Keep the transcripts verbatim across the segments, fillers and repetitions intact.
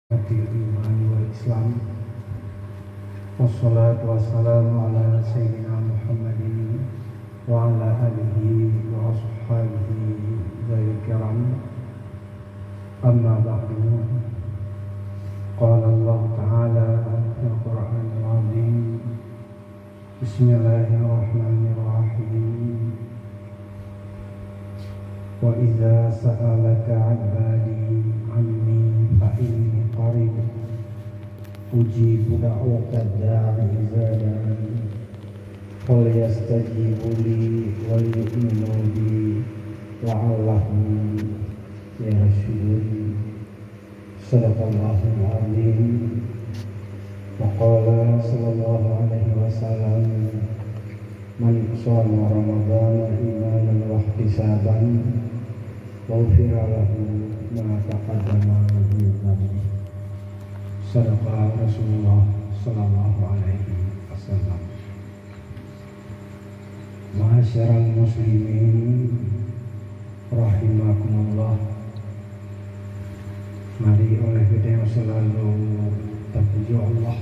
Iman wal Islam. Wassalatu wassalamu ala sayyidina Muhammadin wa ala alihi wa ashabihi wa kiram. Amma ba'du. Qala Allah Ta'ala fil Qur'anil Azim. Bismillahirrahmanirrahim. Wa iza sa'alaka ibadi anni fa inni qarib, ujibu da'watad da'i iza da'an, falyastajibu li wal yu'minu bi la'allahum yarshudun. Sadaqallahul azim. Wa qala sallallahu alaihi wasallam, "Man shoma Ramadhana imanan wahtisaban, ghufira lahu ma taqaddama min dhanbih." Sadaqa Rasulullah sallallahu alaihi wasallam. Ma'asyiral muslimin rahimakumullah. Mari oleh geutanyoe selalu tapuji Allah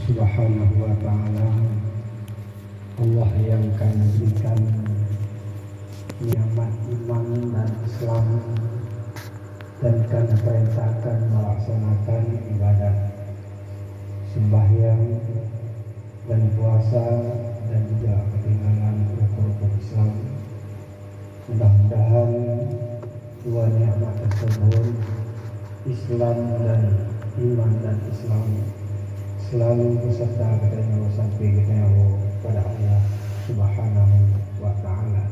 Subhanahu wa Ta'ala, Allah yang ka neuberikan nikmat iman dan Islam, dan ka neupeurintahkan melaksanakan ibadat sembahyang dan puasa dan juga keutinggalan rukun-rukun Islam. Mudah-mudahan dua nikmat tersebut, Islam dan iman dan Islam, selalu beserta geutanyoe sampai geutanyoe pada Allah Subhanahu wa Ta'ala.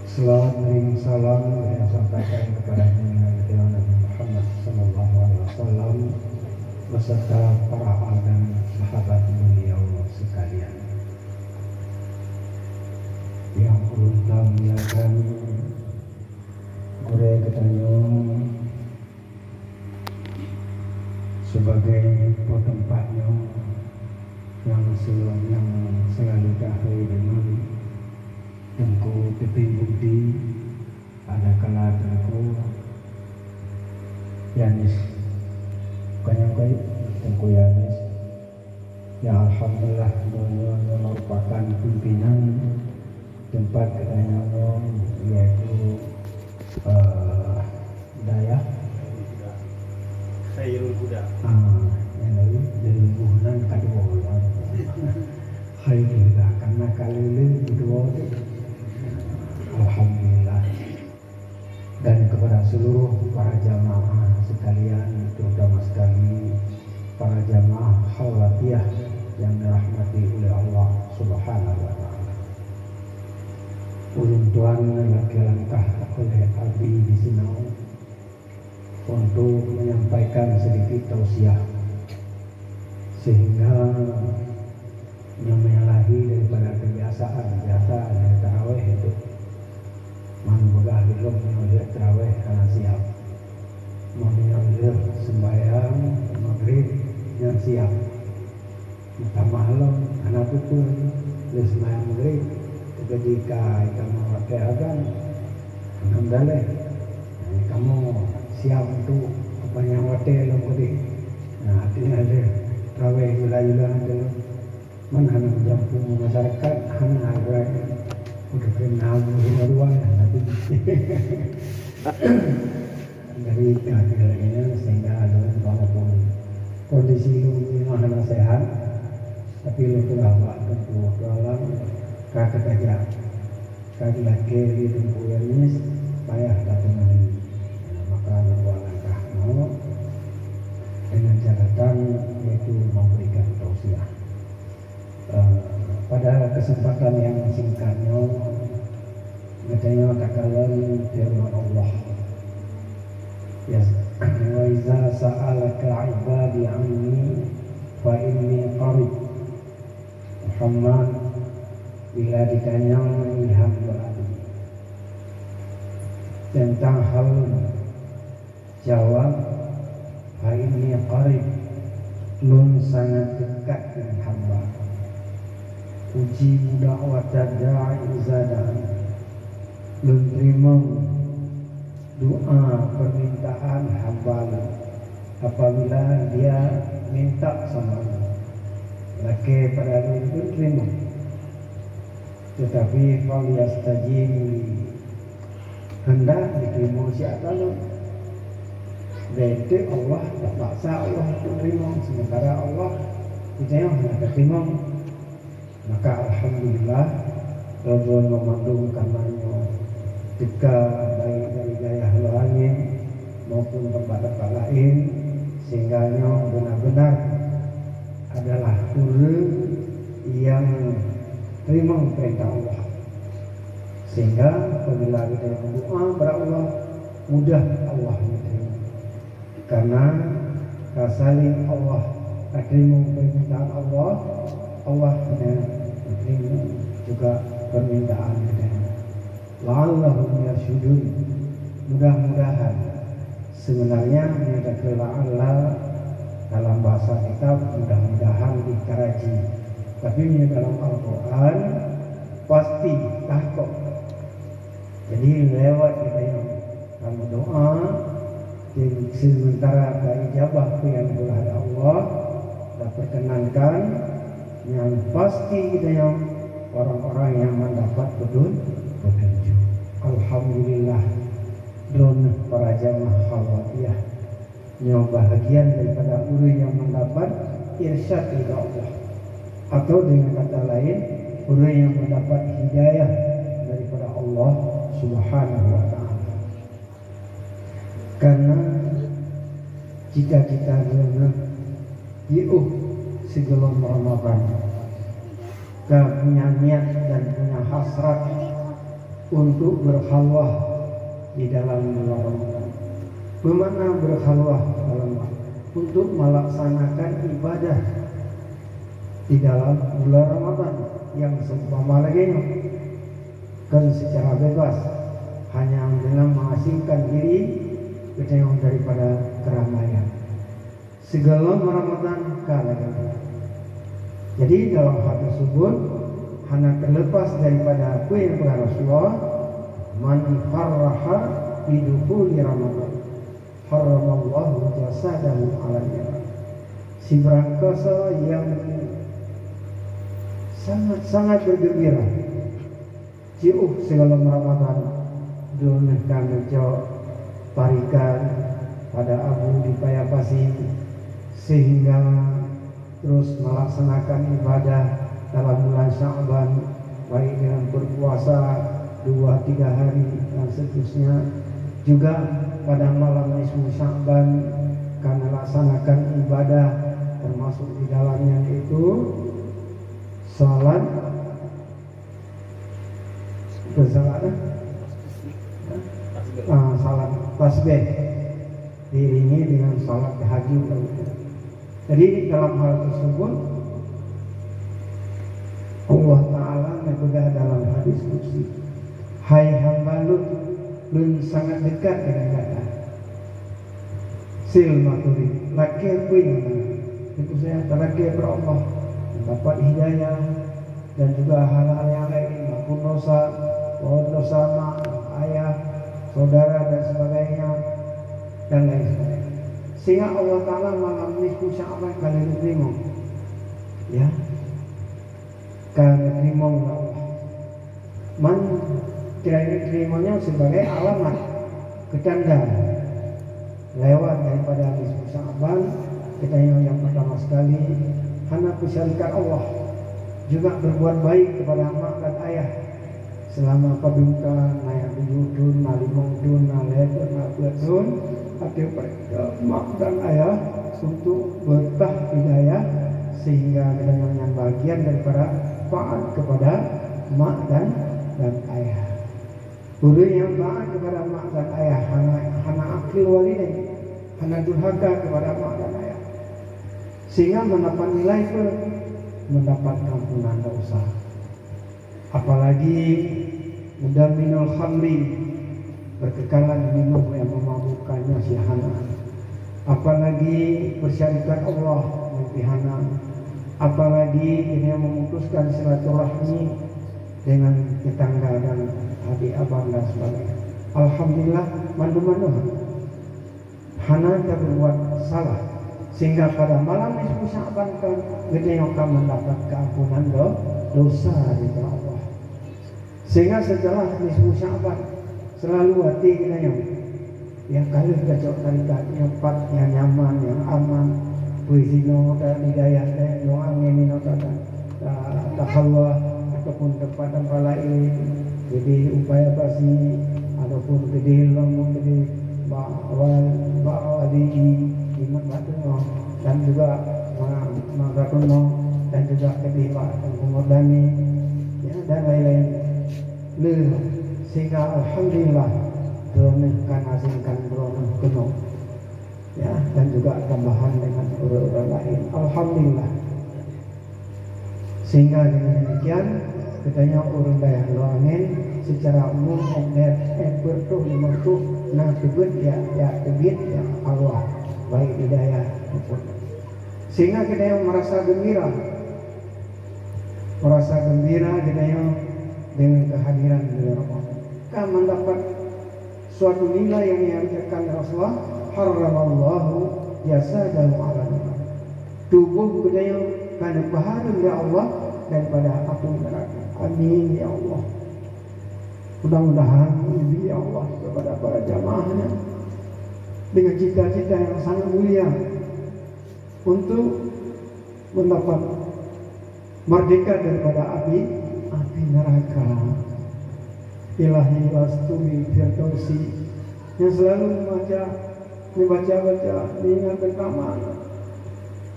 Selawat dan salam yang sampaikan kepada Junjungan kita Nabi Muhammad sallallahu alaihi wasallam beserta para al dan sahabat beliau sekalian. Yang ulôn tamuliakan gurée geutanyoe sebagai po teumpat nyoe nyang sel-, nyang selalu takhé deungon Teungku Pipin Bukti, ada kala Teungku Yanis. Bukan nyang keu Teungku Yanis. Ya, alhamdulillah, beliau merupakan pimpinan tempat geutanyoe, yaitu, eh, Dayah Khairul Huda. Ah, nyang laén leubeh nan ka dua orang. Khairul Huda, karena ka lheueh dua tu. Alhamdulillah. Dan kepada seluruh para jamaah sekalian, terutama sekali para jamaah Khairiyah yang dirahmati oleh Allah Subhanahu wa Ta'ala. Ulôn tuan lakée langkah oleh Abi di sinoe untuk menyampaikan sedikit tausiah, sehingga nyang menyalahi daripada kebiasaan biasa nyang taraweh itu. Man peugah di lôn nyoe lheueh taraweh hana siap. Man nyoe lheueh sembahyang Maghrib nyang siap. Meutamah lom hana peue-peue, lheueh sembahyang Maghrib, teukeujika kamoe watée azan. Alhamdulillah, kamoe siap untuk kepanjang watée lom keudeh. Nah, artinya lheueh taraweh yula-yula tu. Man hana meujampu masyarakat, hana agak udah kenal hina dua ya, tapi dari kehadirannya sehingga ada walaupun kondisi lôn memang hana sehat, tapi lôn peugah bak Teungku Abdullah ka teukeujak, ka geulakée lé Teungku Yanis payah tapenuhi. Nah, maka lôn buat langkah nyoe dengan catatan yaitu memberikan tausiah. Eh, pada kesempatan yang singkat nyoe, geutanyoe takalon firman Allah. Ya, "Wa iza sa'alaka ibadi anni fa inni qarib." Muhammad, bila ditanyong lé hamba tentang hal Jawab, "Fa inni qarib, lôn sangat dekat dengan hamba. Ujibu da'watad da'i iza da'an, lôn teurimong doa peuminta Apabila dia minta sama Allah, lakée pada lôn pun terima. Tetapi falyastajibu li, hendak diterima siat lôn. Bék Allah terpaksa Allah untuk terima, sementara Allah geutanyoe hana terima. Maka alhamdulillah, lôn bandum karena nyoe teuka baik dari dayah luar angin maupun tempat-tempat lain, sehingga nyoe benar-benar adalah ureuëng nyang teurimong peurintah Allah. Sehingga apabila kita berdoa kepada Allah, mudah Allah menerima. Karena ka saléng Allah, ka teurimong permintaan Allah, Allah akan menerima juga permintaan kita. La'allahum yarsyudun. Mudah-mudahan. Sebenarnya, meunyoe takheun la'alla dalam bahasa kitab, mudah-mudahan, dikaraji. Tapi meunyoe dalam Al-Quran, pasti, tahkok. Jadi, lewat kita yang kamu doa, sementara ka ijabah peue nyang geulah lé Allah, dan perkenankan, nyang pasti kita yang orang-orang yang mendapat petunjuk. Alhamdulillah, droeneuh para jamaah Khawariyah. Nyoe bahagian daripada ureuëng nyang mendapat irsyad dari Allah, atau dengan kata lain, ureuëng nyang mendapat hidayah daripada Allah Subhanahu wa Ta'ala. Karena cita-cita droeneuh jiôh sigohlom Ramadan ka punya niat dan punya hasrat untuk berkhalwah di dalam bulan Ramadan. Bermakna berkhalwah dalam, untuk melaksanakan ibadah di dalam bulan Ramadan yang seumpama lagée nyoe, kon secara bebas, hanya dengan mengasingkan diri geutanyoe daripada keramaian. Sigohlom Ramadan ka lagée nyan. Jadi, dalam hal tersebut, hana terlepas daripada apa yang peugah Rasulullah, "Man farraha bidukhuli Ramadan, harramallahu jasadahu 'alan nar." Sibarang kasa yang sangat-sangat bergembira jiôh sigohlom Ramadan, droeneuh ka neucok tarikat pada Abu di Paya Pasi, sehingga terus melaksanakan ibadah dalam bulan Sya'ban, baik dengan berpuasa dua tiga hari dan seterusnya. Juga pada malam nisfu Sya'ban ka melaksanakan ibadah, termasuk di dalamnya yaitu salat Bersalaat, eh? Ah, salat tasbih diiringi dengan salat tahajud. Jadi, dalam hal tersebut, Allah Ta'ala geupeugah dalam hadis qudsi, "Hai hamba Lôn, Lôn sangat dekat dengan gata." Sil maturid, lakée peue nyang na. Itu saya talakée bak Allah, dapat hidayah, dan juga hal-hal yang lain, maupun dosa, maupun dosa mak, ayah, saudara, dan sebagainya, dan lain sebagainya. Sehingga Allah Ta'ala malam nisfu Sya'ban ka lheueh teurimong. Ya. Ka teurimong lé Allah. Man, kira-kira teurimong nyoe sebagai alamat, peutanda lewat daripada nisfu Sya'ban, kita yang, yang pertama sekali hana peusyarikat Allah, juga berbuat baik kepada mak dan ayah selama padum thon, na nyang tujoh thon, na limong thon, na lhée thon, na peuet thon, ateueh mak dan ayah untuk bertah hidayah, sehingga geutanyoe nyan bagian daripada taat kepada mak dan, dan ayah. Ureuëng nyang taat kepada mak dan ayah hana, hana aqil walidain, hana durhaka kepada mak dan ayah, sehingga mendapat nilai pun mendapat ampunan dosa. Apalagi mudminul khamri, berkekalan minum yang memabukkannya si hana. Apalagi bersyarikat Allah yang pihana. Apalagi ini yang memutuskan silaturahmi dengan tetangga dan adik abang dan sebagainya. Alhamdulillah, mandum-mandum. hana tabuet salah, sehingga pada malam nisfu Sya'ban kan geutanyoe ka mendapatkan ampunan do-, dosa dari Allah. Sehingga setelah nisfu Sya'ban, selalu até geutanyoe nyang ka lheueh tacok tarekat nyang pat, nyang nyaman, nyang aman, peue sinoe dan di dayah, dan nyang angén inoe tata. Ta-, tahawa ataupun teumpat-teumpat laén, keudeh u Paya Pasi, ataupun keudeh lom keudeh bak wal-, bak wali di Mat Bak Teungoh, dan juga ma-, Mat Bak Teungoh, dan juga keudeh bak Teungku Murdani, ya, dan lain-lain. Lheueh, sehingga alhamdulillah, droeneuh ka neuazankan droeneuh keunoe, ya, dan juga tambahan dengan ureuëng-ureuëng laén. Alhamdulillah. Sehingga dengan demikian, geutanyoe ureuëng dayah Lueng Angén secara umum, eh, eh, peuet ploh limong ploh na teubiet ya, ya teubiet ya Allah, baik di dayah maupun. Sehingga geutanyoe merasa gembira, merasa gembira geutanyoe dengan kehadiran bulan Ramadan. Ka mendapat suatu nilai yang dihadirkan Rasulullah, "Harramallahu jasadahu 'alan nar." Tuboh geutanyoe ka neupeuhareuem lé Allah daripada apui neuraka. Amin, ya Allah. Mudah-mudahan, ya Allah, kepada para jamaahnya dengan cita-cita yang sangat mulia untuk mendapat merdeka daripada api, api neraka. Ilahi lastu min firdausi, yang selalu membaca, membaca-baca, mengingat tentang makna.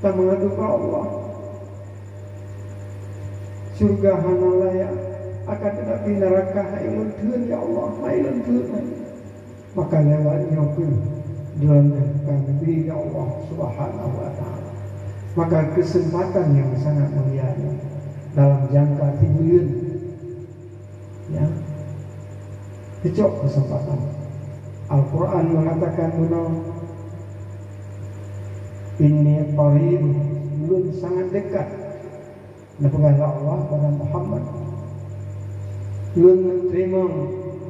Kita mengadu ke Allah. Syurga hana layak, akan tetapi neraka hai lôn theun, ya Allah, hai lôn theun. Maka lewat nyoe pun droeneuh ka geubri lé Allah Subhanahu wa Taala. Maka kesempatan yang sangat mulia nyoe dalam jangka sibuleuen, ya, keucok kesempatan. Al-Quran mengatakan bunoe, "Inni qarib," Lôn sangat dekat. Neupeugah lé Allah pada Muhammad, "Lôn neuteurimong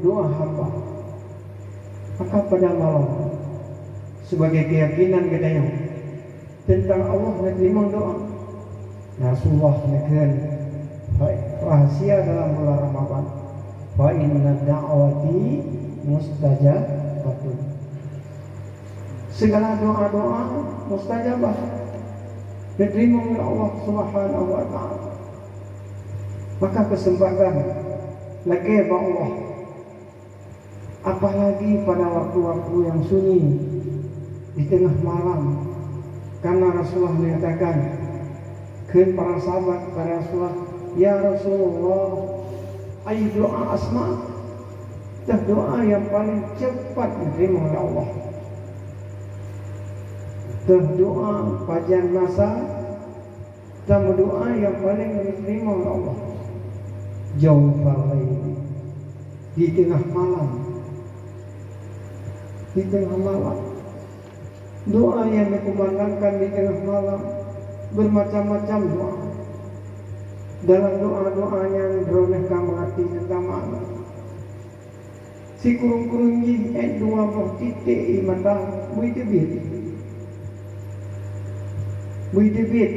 doa hamba." Maka pada malam, sebagai keyakinan geutanyoe tentang Allah neuteurimong doa, Rasulullah neukheun rahasia dalam bulan Ramadan, "Fa inna da'wati mustajabatun." Segala doa-doa mustajabah, diterima oleh Allah Subhanahu wa Taala. Maka kesempatan lagée bak Allah, apalagi pada waktu-waktu yang sunyi di tengah malam, karena Rasulullah menyatakan, kheun para sahabat pada Rasulullah, "Ya Rasulullah, ayu doa asma?" Teuh doa nyang paleng cepat diterima oleh Allah. Teuh doa pajan masa, teuh doa nyang paleng diterima oleh Allah. Jaufal lail, di tengah malam. Di tengah malam. Doa nyang dikumandangkan di tengah malam, bermacam-macam doa. Dalam doa-doa nyan droeneuh ka meurati teuntang makna. Sikureueng-kureueng jih ét dua boh titek ie mata beu teubiet. Beu teubiet.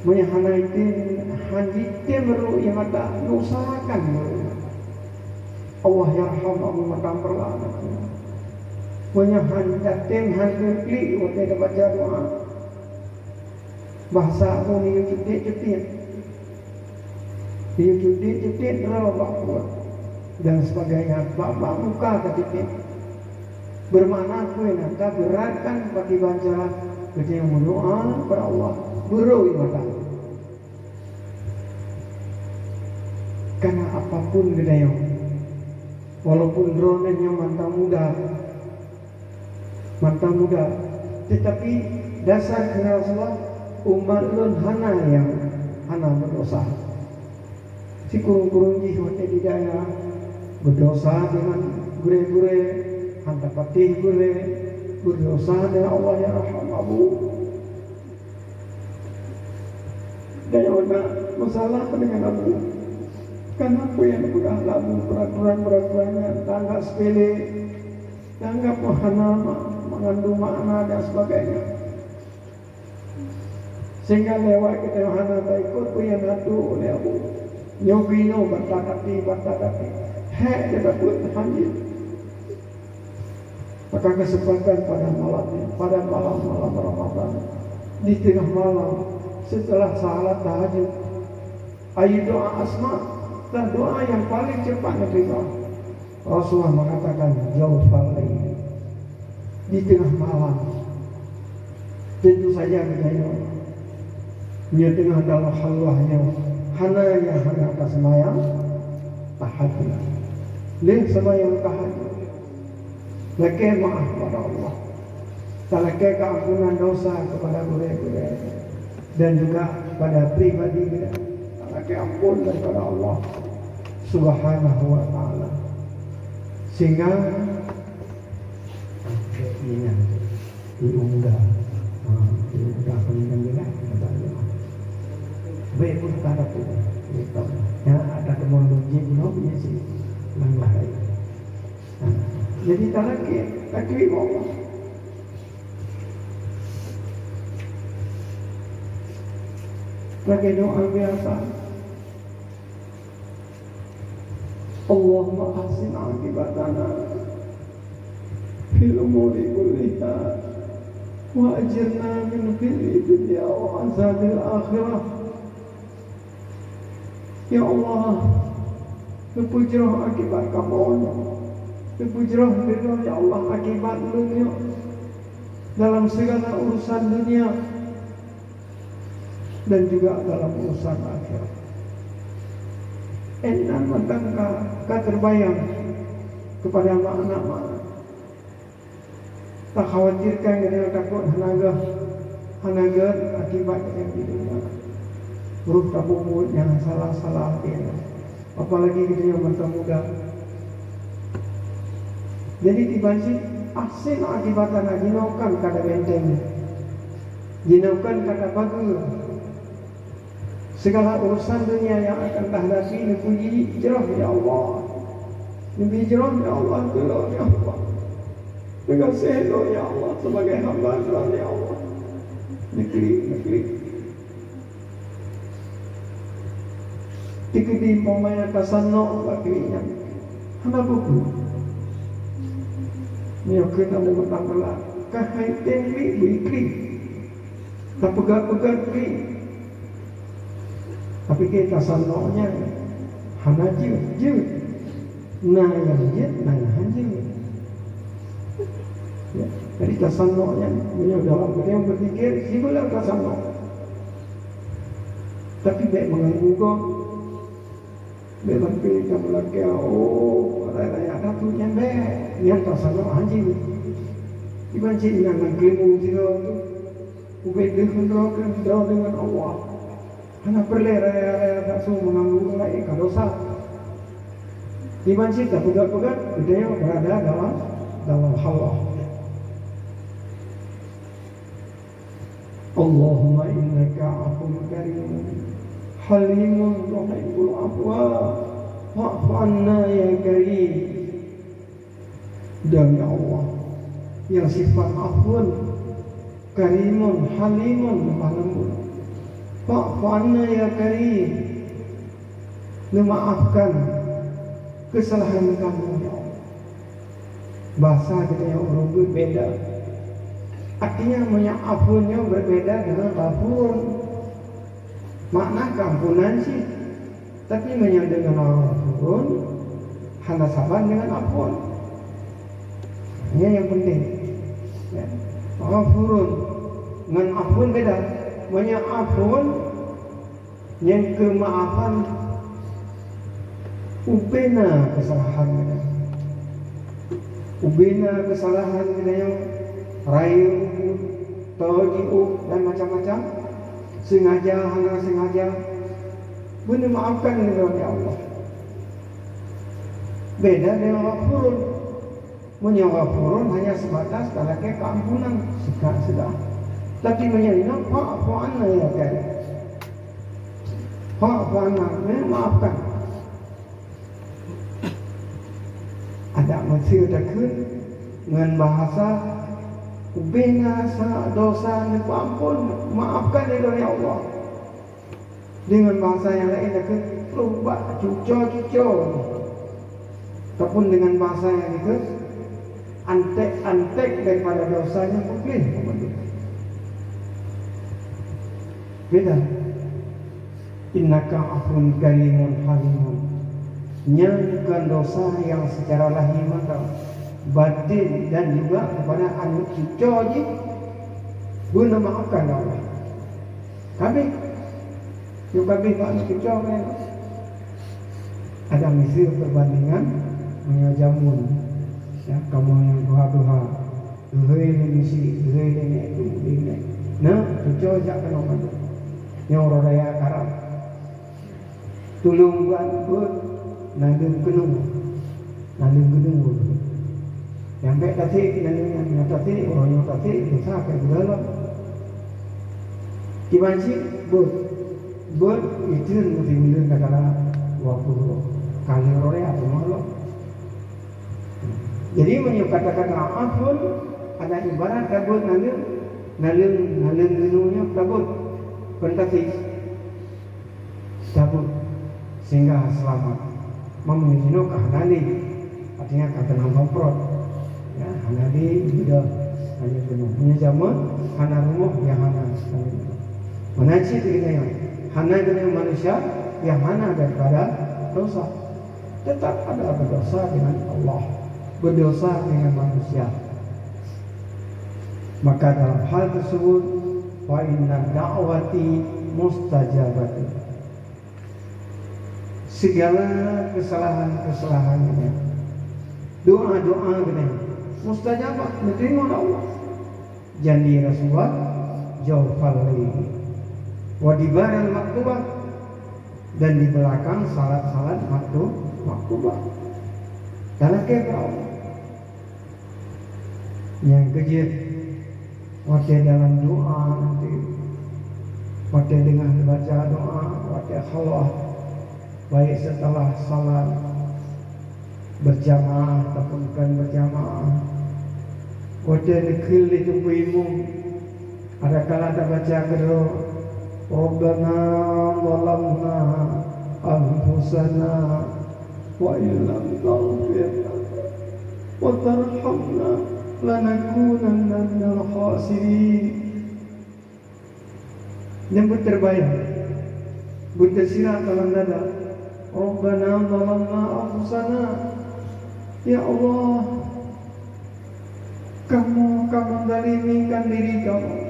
Meunyoe hana item, han jitem rhot ie mata, neusahakan rhot. Allah yarham Abu Matam Perla. Meunyoe han tatem, han teuklik watée tabaca doa, bahasa Abu miyueb cutiet-cutiet. Miyueb cutiet-cutiet droe bak pruet dan sebagainya. Bak, bak muka tacutiet. Bermakna peue na? Tabeurakan pakriban cara geutanyoe meudoa keu Allah, beurhot ie mata. Karena apapun geutanyoe, walaupun droeneuh nyoe mantong muda, mantong muda, tetapi dasar keuhai Rasulullah, umat lôn hana nyang hana meudosa. Sikureueng-kureueng jih watée di dayah, berdosa dengan gurée-gurée, han tapatéh gurée, berdosa dengan Allah ya Rahman Abu. Dan yang nak masalah dengan Abu, kan apa yang dipeugah Abu, peraturan-peraturan nyang sangat sepele. Dianggap hana ma-, mengandung makna dan sebagainya. Sehingga lewat kita hana taikut pun yang atu oleh Abu. Nyobi nyobi bantah kaki, bantah kaki. Hek dia takut hanjeuet. Maka kesempatan pada malam ini, pada malam-malam Ramadan, di tengah malam, setelah salat tahajud, ayu doa asma, dan doa yang paling cepat diterima. Rasulullah mengatakan, "Jaufal lail," di tengah malam. Tentu saja geutanyoe nyoe teungoh dalam khalwah nyoe, hana nyang hana taseumayang tahajud. Lheueh seumayang tahajud, lakée meu'ah kepada Allah, talakée keuampunan dosa kepada gurée-gurée dan juga pada pribadi kita, talakée ampun daripada Allah Subhanahu wa Ta'ala. Sehingga Ingat, di Ungga. Ha, di Ungga, Ungga Milah, Ungga Milah. Baik pun tak ada tu. Gitu. Ya, ada teman masjid, no, punya si. Nang lain. Ha, jadi tak lagi, tak terima Allah. Lagi doa biasa. اللهم أحسن عاقبتنا في الأمور كلها وأجرنا من خزي الدنيا وعذاب الآخرة. Ya Allah, neupeujroh akibat kamoe nyoe. Neupeujroh deungon, ya Allah, akibat lôn nyoe dalam segala urusan dunia dan juga dalam urusan akhirat. Enam mantong ka, ka terbayang kepada anak-anak. Takhawatirkan geutanyoe takot hana gét, hana gét akibat nyang di dunia. Ruh tapubuet nyang salah-salah geutanyoe. Apalagi geutanyoe mantong muda. Jadi, kiban cit ahsin akibatana, jinoe kon kada benteng. Jinoe kon kada pageue. Segala urusan dunia yang akan tahadapi, neupuji jroh, ya Allah. Neubi jroh, ya Allah, tulông, ya Allah. Neugaséh lôn, ya Allah, sebagai hamba Tuhan, ya Allah. Neuklik, neuklik. Teukeudi umpamanya tasanok bak klik nyan, hana peue-peue. Nyoe keuh na meumeutang meulah, ka hai tem klik, bri klik. Tapeugah-peugah klik. Tapi keu tasanok nyan hana jeuet, jeuet. Na nyang jeuet, na nyang han jeuet. Ya, jadi tasanok nyan, meunyoe dalam geutanyoe berpikir, sibeuleu tasanok. Tapi bék meuganggu gob. Bék sampai kamoe lakée, oh, raya-raya datu nyan bék. Nyan tasanok han jeuet. Kiban cit nyan ngon keuleumong sidroe tu. Ubé deuh keudroe, keudroe deungon Allah. Hana peureulée raya-raya datu meuganggu ureuëng laén, ka dosa. Kiban cit tapeugah-peugah, geutanyoe beurada dalam, dalam hawa. Allahumma innaka afuwwun karimun halimun tuhibbul afwa fa'fu anna ya karim. Dan ya Allah, yang sifat afun, karimun, halimun, lemah lembut. Fa'fu anna ya karim. Neumaafkan keusalahan kamoe, ya Allah. Basa geutanyoe ureuëng beuet beda. Artinya, meunyoe afun nyoe berbeda dengan ghafurun. Makna keuampunan cit. Tapi meunyoe deungon ghafurun, hana saban dengan afun. Ini yang penting. Ya. Ghafurun ngon afun beda. Meunyoe afun, nyan keumaafan ubena keusalahan geutanyoe. Ubena keusalahan geutanyoe, rayeuk, to jiôh, dan macam-macam, sengaja, hana sengaja, beuneumaafkan lé Allah. Beda dengan ghafurun. Meunyoe ghafurun hanya sebatas talakée keampunan, sika sedang. Tapi meunyoe inoe, fa'fu anna ya karim. Fa'fu anna, maafkan. Ada manusia takheun, Ngon bahasa ubena sa dosa neupeuampon, maafkan lé droe ya Allah. Dengan bahasa yang lain, dia kata, "Peureuh bak cuco-cuco." Ataupun dengan bahasa yang itu, antek-antek daripada dosanya peugleh. Beda. Innaka afuwun karimun halimun. Nyan bukan dosa yang secara lahir mata, batin dan juga kepada aneuk cuco jih, beuna maafkan Allah. Kabeh. Yôh kabeh bak aneuk cuco kan. Ada miseue perbandingan meunyoe jameun. Ya, kamoe nyang tuha-tuha. Geuhôi lé misi, geuhôi lé nek tu, lé nek. Nah, cuco jak keunoe mandum. Nyoe uroe raya karab. Tulông buat buet, naleueng keunoe. Naleueng keunoe. Nyang bèk tasek, naleueng nyan, nyang tasek, uroe nyoe tasek, desya ka geudalam. Kiban cit, buet. Buet, iteun meusibuleuen takala dua puluh. Ka lheueh uroe raya teuma lom. Jadi, meunyoe kata-kata afun, ada ibarat tabeuet naleueng, naleueng, naleueng keunoe nyoe tabeuet. Kon tasek. Tabeuet sehingga seulamat. Meunyoe jinoe ka hana lé, artinya ka teunang bangkrot. Ya, hana lé, udah hana keunoe. Meunyoe jameun hana rumoh, ya hana. Meunan cit geutanyoe, hana geutanyoe manusia nyang hana daripada dosa. Tetap ada berdosa dengan Allah, berdosa dengan manusia. Maka dalam hal tersebut, fa inna da'wati mustajabatun. Segala kesalahan-kesalahan geutanyoe, doa-doa geutanyoe mustajabah, diterima oleh Allah. Janji Rasulullah, jaufal laili wa dibaral maktubah, dan di belakang salat-salat maktu-, maktubah. Talakée bak Allah. Nyang keujeuet, watée dalam doa nanti, watée deungon baca doa, watée khalwah, baik setelah salat berjamaah ataupun bukan berjamaah, watée neukheun lé teungku imum, adakala tabaca keudroe, "Rabbana zalamna anfusana wa illam taghfir lana wa tarhamna lanakunanna minal khasirin." Nyang beuteubayang, beuteusirat dalam dada, "Rabbana zalamna anfusana." Ya Allah, kamoe ka menzalimikan diri kamoe.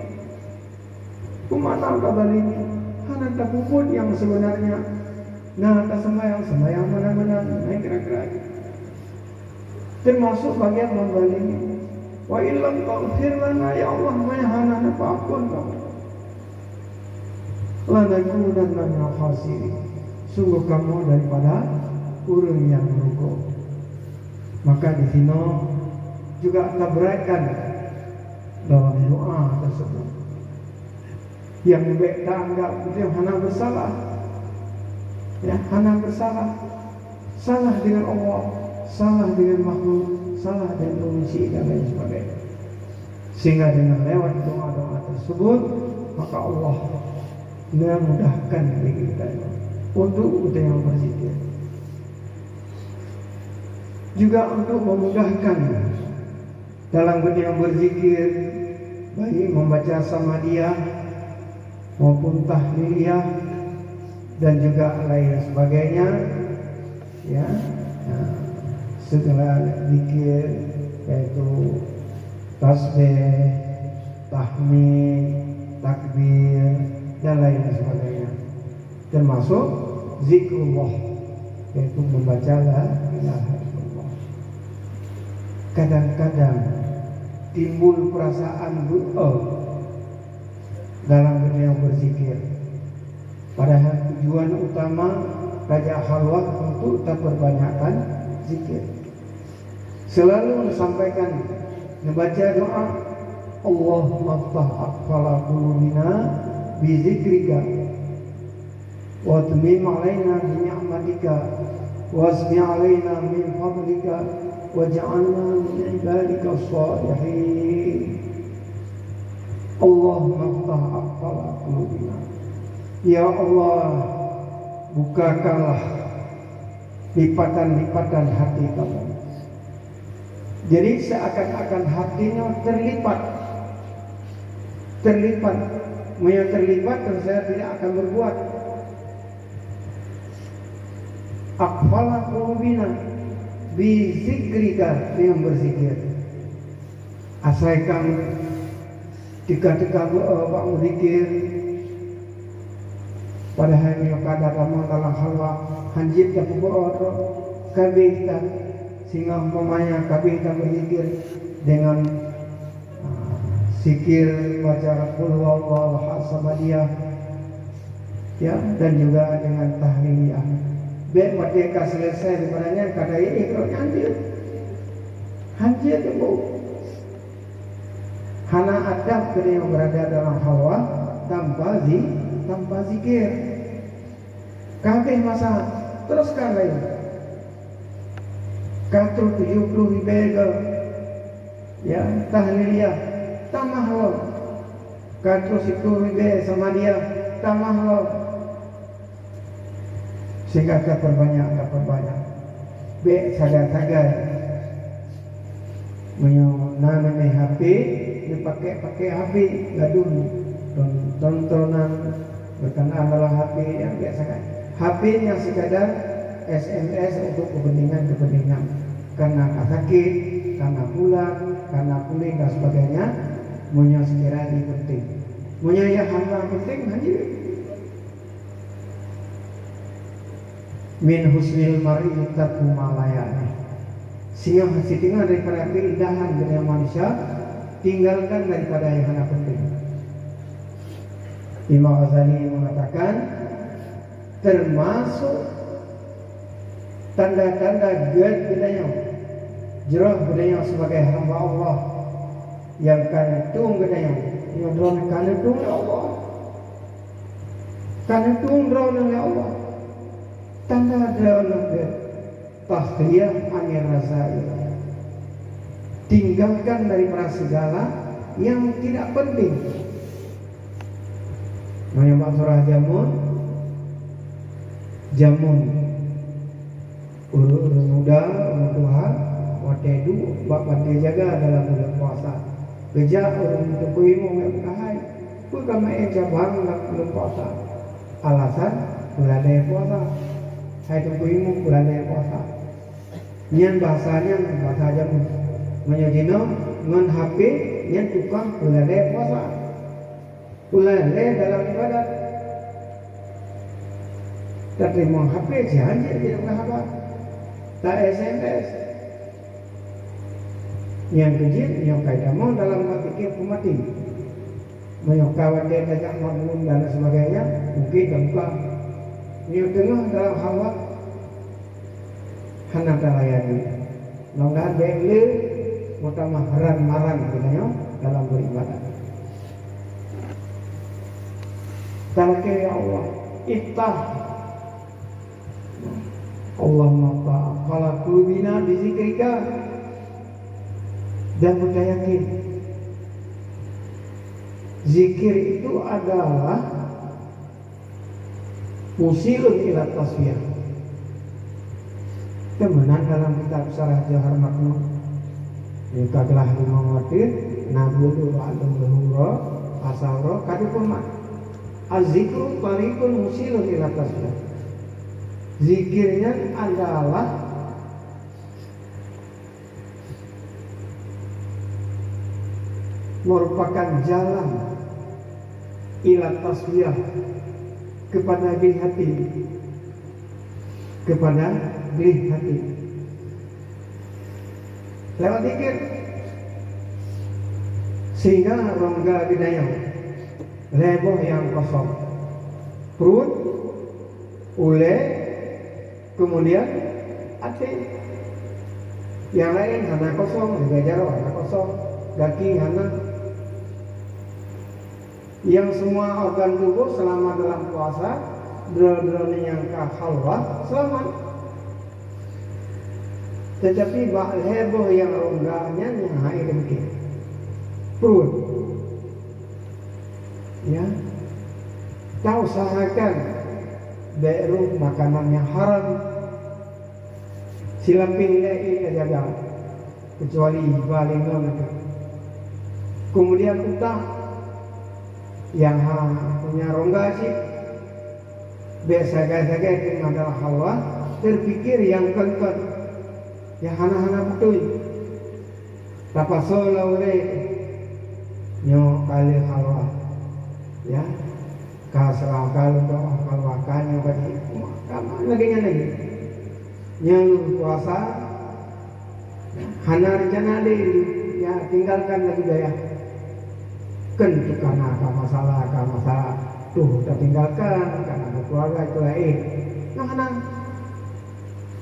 Peue makna ka zalimi? Hana tapeubuet nyang sebenarnya. Na taseumbayang, seumbayang meunan-meunan, na kira-kira. Teumasuk bagian menzalimi. Wa illam taghfir lana, ya Allah, meunyo hana neupeuamphon kamoe, lanakunanna minal khasirin, sungguh kamoe daripada ureuëng nyang meurugoe. Maka di sinoe juga taberatkan dalam doa tersebut. Nyang bèk taanggap geutanyoe hana bersalah. Ya, hana bersalah. Salah dengan Allah, salah dengan makhluk, salah dengan manusia dan lain sebagainya. Sehingga dengan lewat doa-doa tersebut, maka Allah memudahkan diri kita untuk kita yang berzikir. Juga untuk memudahkan dalam geutanyoe berzikir, baik membaca samadiyah maupun tahliliyah dan juga lain sebagainya, ya, nah, segala zikir, yaitu tasbih, tahmid, takbir, dan lain sebagainya. Termasuk zikrullah, yaitu membaca la ilaha illallah. Kadang-kadang timbul perasaan beu'oh dalam geutanyoe berzikir. Padahal tujuan utama tajak khalwah untuk taperbanyakkan zikir. Selalu neusampaikan, neubaca doa, "Allahumma ftah aqfala qulubina bi zikrika, wa atmim alaina bi ni'matika, wa asbi alaina min fadlika, واجعلنا من عبادك الصالحين. اللهم افتح أقفال قلوبنا. Ya Allah, bukakanlah lipatan-lipatan hati kami. Jadi, seakan-akan hatinya terlipat. Terlipat. Meunyoe terlipat, tentu saja tidak akan berbuat. Aqfala qulubina bi zikrika, dengan berzikir. Asai ka teuka-teuka beu-, bak meuzikir, padahai meunyoe ka tamong dalam halwa, hanjeuet tapeubuet droe, ka abéh that, singoh umpamanya ka abéh tameuzikir dengan zikir baca Qul Huwallahu Ahad Samadiyah, ya, dan juga dengan tahliliyah. Bèk watèe ka selesai daripada nyan, ka taéh droe nyan hanjeuet. Hanjeuet teungku. Hana adab keu nyang berada dalam halwa tanpa zi-, tanpa zikir. Ka abéh masa, teruskan lagi. Ka troh tujoh ploh ribèe goe, ya, tahliliyah, tamah lom. Ka troh siploh ribèe samadiyah, tamah lom. Sehingga tapeurbanyak, tapeurbanyak. Bèk sagai-sagai. Meunyoe na neumeung H P, neupakék-pakék H P, gadôh ton-, tontonan, berkenaan dalam H P, ya, biasa kan. H P nyan sekadar S M S untuk kepentingan-kepentingan. Karena ka sakét, karena pulang, karena puléh dan sebagainya, meunyoe sekira jih penting. Meunyoe nyang hana penting, hanjeuet. Min husnil mar'i tarku ma la ya'ni. Singoh, siteungoh daripada keindahan geutanyoe manusia, tinggalkan daripada nyang hana penting. Imam Ghazali mengatakan, termasuk tanda-tanda gét geutanyoe, jroh geutanyoe sebagai hamba Allah, nyang ka neutueng geutanyoe, nyoe droeneuh ka neutueng lé Allah. Ka neutueng droeneuh lé Allah. Tanda droeneuh gét, tahliyah anir razail. Tinggalkan daripada segala yang tidak penting. Meunyoe bak surah jameun, jameun. Ureueng-ureueng muda, ureueng tuha, watèe duek bak pantai jaga dalam buleuen puasa. Geujak ureueng teungku imum nyang meukahan, "Peue ka meu'èn cabang lam buleuen puasa?" Alasan, "Peulalèe puasa." "Hai teungku imum, peulalèe puasa." Nyan bahasa nyan, bahasa jameun. Meunyoe jinoe ngon H P, nyan tukang peulalèe puasa. Peulalèe dalam ibadat. Tateurimong H P, sihan jeuet jeuet haba. Ta S M S. Nyang keujeuet, nyoe ka itamong dalam bak pike peumaté. Meunyoe ka watèe tajak makmum dan lain sebagainya, mungkin tabuka. Nyoe teungoh dalam halwa, hana talayani. Mudah-mudahan bèk le meutamah ran-maran geutanyoe dalam beribadat. Talakèe, "Ya Allah, iftah." Allahumma iftah qala qulubina bi zikrika. Dan beutayakin, zikir itu adalah musilun ila tasfiyah. Teumeunang dalam kitab Syarah Jauhar Maknun, nyang ka glah limong watèe, na bulu bak lôn leuhô, asal roh, ka dipeumat. Az-zikru tariqun musilun ila tasfiyah. Zikir nyan adalah merupakan jalan ila tasfiyah, kepada gleh hati, kepada gleh hati. Lewat zikir, sehingga rongga geutanyoe lhèe boh nyang kosong. Pruet, ulèe, kemudian até. Nyang laén hana kosong, lagèe jaroe hana kosong, gaki hana. Nyang semua organ tuboh selama dalam puasa, droe-droeneuh nyang ka halwa, seulamat. Teutapi bak lhée boh nyang rongga nyan nyang hana teumiké. Pruet. Ya. Tausahakan bék rôh makanan nyang haram. Silapéh lé ék tajaga, keucuali ba lé ngon teuh. Keumudian utak nyang ha-, nyang rongga cit, bék sagai-sagai teungoh dalam hawa, teupiké nyang kon-kon, nyang hana-hana beutôi. Tapasoe lom lé nyoe ka lheueh hawa, ya. Ka seurah ka lheueh doa, ka lheueh ka nyoe ka jih, ka ma lagée nyan lagée. Nyang lôn puasa hana reuncana lé, ya, tinggalkan lagée gaya. Kan teuka na ka masalah, ka masalah tuh tatinggalkan, ka na meukeuluwarga itu laén. Nah, hana.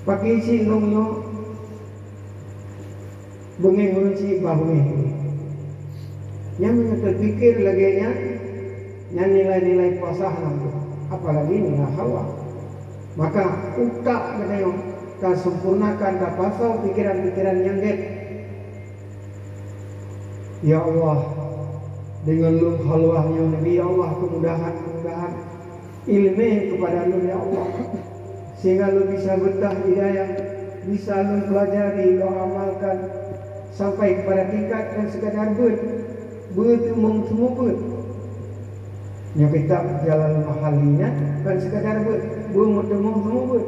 Paki cit lôn nyoe beungéh ureueng cit bah beungéh. Nyan meunyoe teupiké lagée nyan, nyan nilai-nilai puasa hana, apalagi nilai hawa. Maka utak geutanyoe tasempurnakan, tapasoe pikeran-pikeran nyang gét. Ya Allah, deungon lôn haluah nyoe neubi, ya Allah, kemudahan-kemudahan ileumé keupada lôn, ya Allah, sehingga lôn bisa beutah hidayah, bisa lôn peulajari, lôn amalkan sampai keupada tingkat kon sekadar beuet, beuteumeung seumeubeuet. Nyoe kitab Jalalain Mahalli nyan kon sekadar beuet, beuteumeung seumeubeuet,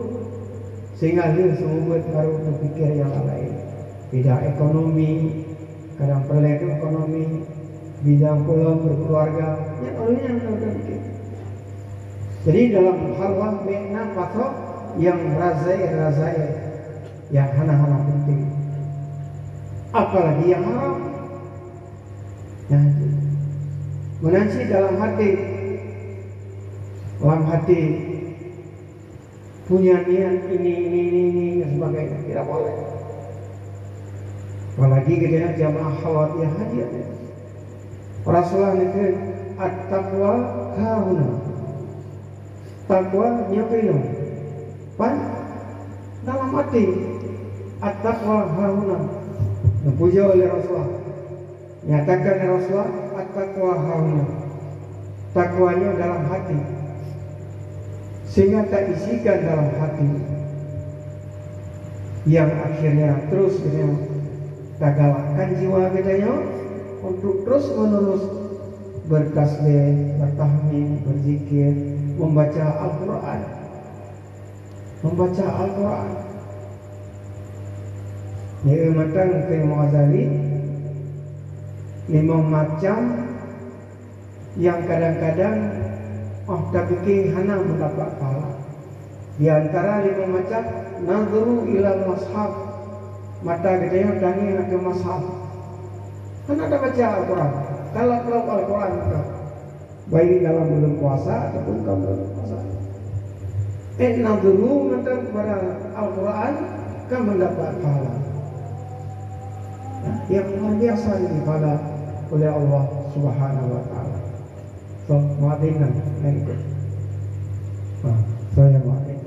sehingga lheueh seumeubeuet baru teupiké nyang laén. Bidang ekonomi, kadang peureulée keu ekonomi, bidang pulo berkeluarga, nyan ureueng nyang ka teupiké. Jadi dalam haluah bék na pasoe nyang razail-razail, nyang hana-hana penting. Apalagi nyang haram. Nah, meunan cit dalam hati, dalam hati punya niat ini, ini, ini, ini, dan sebagainya. Tidak boleh. Apalagi kita jamaah khawatir haji. Rasulullah neukheun, "At-taqwa hahuna." Takwa nyoe keunoe. Pan? Dalam hati. At-taqwa hahuna. Neupujoe lé Rasulullah. Nyatakan Rasulullah, "At-taqwa hahuna." Takwa nyoe dalam hati. Sehingga taisikan dalam hati. Yang akhirnya terus geutanyoe tagalakkan jiwa geutanyoe untuk terus menerus bertasbih, bertahmid, berzikir, membaca Al-Quran. Membaca Al-Quran. Nyoe mantong kheun Imam Ghazali, limong macam nyang kadang-kadang óh tapiké hana meudapat pahala. Di antara limong macam, nadhru ilal mushaf, mata geutanyoe tangieng ateueh mushaf. Hana tabaca Al-Quran, talap-lap Al-Quran ka, baik dalam bulan puasa ataupun ka bulan puasa. Eh, nadhru mata kepada Al-Quran ka mendapat pahala. Nah, yang luar biasa ini pahala oleh Allah Subhanahu wa Taala. So, muadzin nan, nan ikut. Ha, saya muadzin.